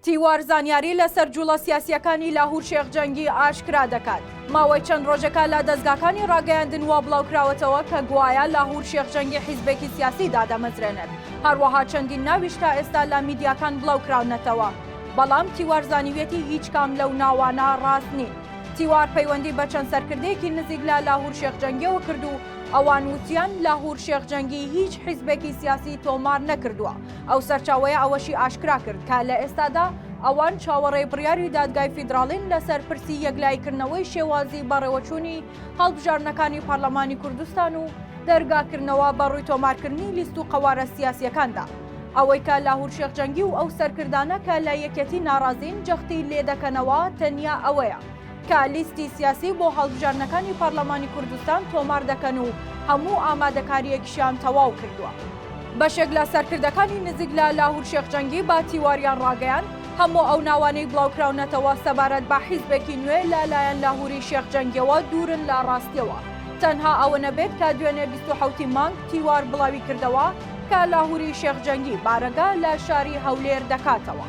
تیوار زانیاری لەسەر جوڵە سیاسییەکانی لاهور شێخ جەنگی ئاشکرا دەکات. ماوەی چەند ڕۆژێکە لە دەزگاکانی ڕاگەیاندن وا بڵاوکراوەتەوە کە گوایە لاهور شێخ جەنگی حیزبێکی سیاسی دادەمەزرێنێت، هەروەها چەندین ناویش تا ئێستا لە میدیاکان بڵاوکراونەتەوە، بەڵام تیوار زانیویەتی هیچ کام لەو ناوانە ڕاست نین. تیوار پەیوەندی بە چەند سەرکردەیەکی نزیک لە لاهور شێخ جەنگیەوە کرد و ئەوان وتیان لاهور شێخ جەنگی هیچ حیزبێکی سیاسی تۆمار نەکردووە. ئەو سەرچاوەیە ئەوەشی ئاشکرا کرد کە لە ئێستادا ئەوان چاوەڕێی بڕیاری دادگای فیدراڵین لەسەر پرسی یەکلاییکردنەوەی شێوازی بەڕێوەچوونی هەڵبژاردنەکانی پەرلەمانی کوردستان و دەرگاکردنەوە بە ڕووی تۆمارکردنی لیست و قەوارە سیاسییەکاندا. ئەوەی کە لاهور شێخ جەنگی و ئەو سەرکردانە کە لە یەکێتی ناڕازین جەختی لێدەکەنەوە تەنیا ئەوەیە کە لیستی سیاسی بۆ هەڵبژاردنەکانی پەرلەمانی کوردستان تۆمار دەکەن و هەموو ئامادەکارییەکیشیان تەواو کردووە. بەشێک لە سەرکردەکانی نزیک لە لاهور شێخ جەنگی بە تیواریان ڕاگەیاند، هەموو ئەو ناوانەی بڵاوکراونەتەوە سەبارەت بە حیزبێکی نوێ لە لایەن لاهوری شێخ جەنگیەوە دوورن لە ڕاستیەوە، تەنها ئەوە نەبێت کە دوێنێ 27 ی مانگ تیوار بڵاویکردەوە کە لاهوری شێخ جەنگی بارەگا لە شاری هەولێر دەکاتەوە.